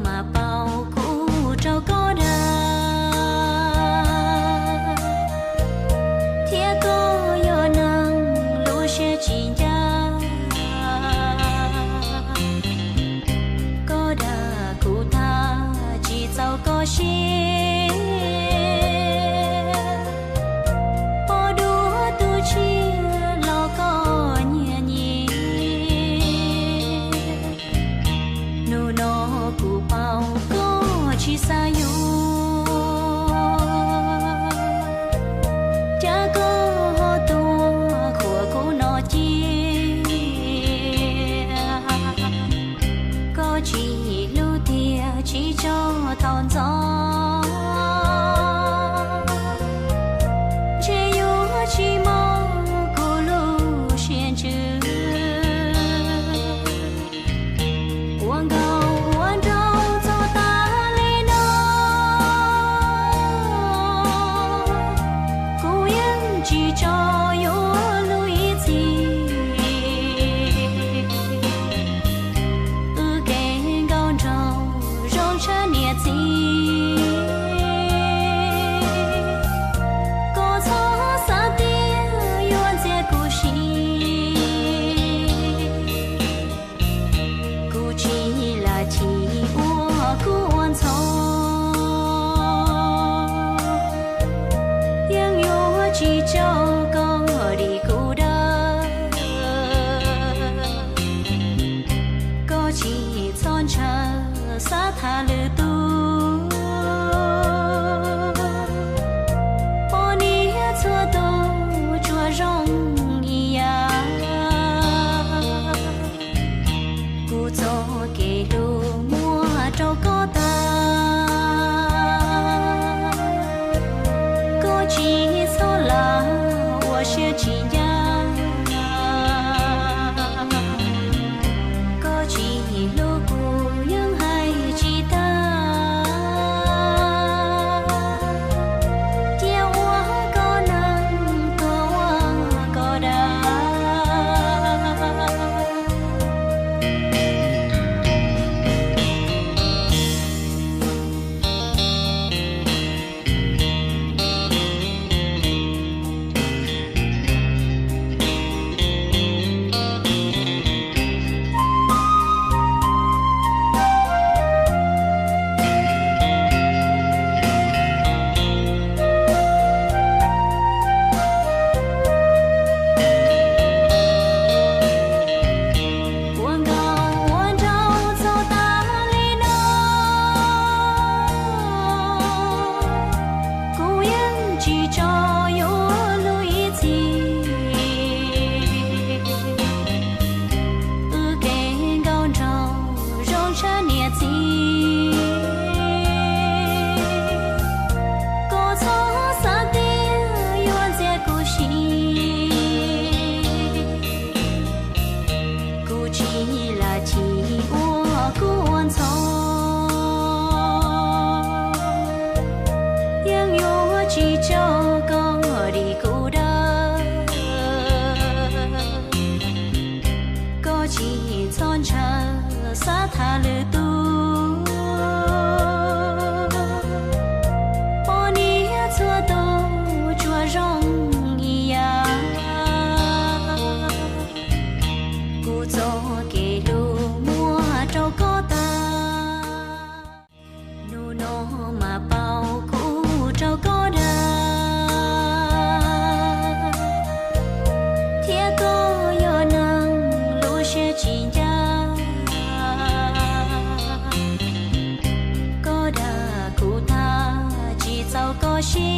mas pauv kuv rau koj dag, thiab koj yog neeg lub siab tsis ncaj. Koj dag kuv tag tsis txaus koj siab, poj duab tus tshiab los koj nyiag nyiam. Hnub no kuv paub koj tsis xav yuav, cas koj ho tuaj qhuas kuv no cia. Koj tsis hlub tiag tsis tso tau ntxov, ntshe yuav tsis mob kuv lub siab ntsws. Ua nkauj ua nraug txog tas li no, kuv yeej tsis tso yuav luag ib txhis. Wb kev nkauj nraug zoo tshaj niam txiv, koj txhob xav tias yuav ntxias kuv siab. Kuv tsis lam chim ua kuv ua ntxhov, yeej yuav tsis tso koj dim kuv dawb. Koj tsis txhob ntshaw xav tham lwm tus, poj niam txhua tus tsuas zoo ib yam. Kuv txoj kev hlub muab rau koj tag, koj tsis txhob lam ua siab tsis ncaj. Koj tsis hlub kuv yeej hais tsis tag, cia ua koj neeg tuag ua koj dag. Ua nkauj ua nraug txog tas li no, kuv yeej tsis tso yuav luag ib txhis. Wb kev nkauj nraug zoo tshaj niam txiv, koj txhob xav tias yuav ntxias kuv siab. Kuv tsis lam chim ua kuv ua ntxhov, yeej yuav tsis tso koj dim kuv dawb. Koj tsis txhob ntshaw xav tham lwm tus, poj niam txhua tus tsuas zoo ib yam. Kuv txoj kev hlub muab rau koj tag, hnub no mas pauv kuv rau koj dag, thiab koj yog neeg lub siab tsis ncaj. Koj dag kuv tag tsis txaus koj siab,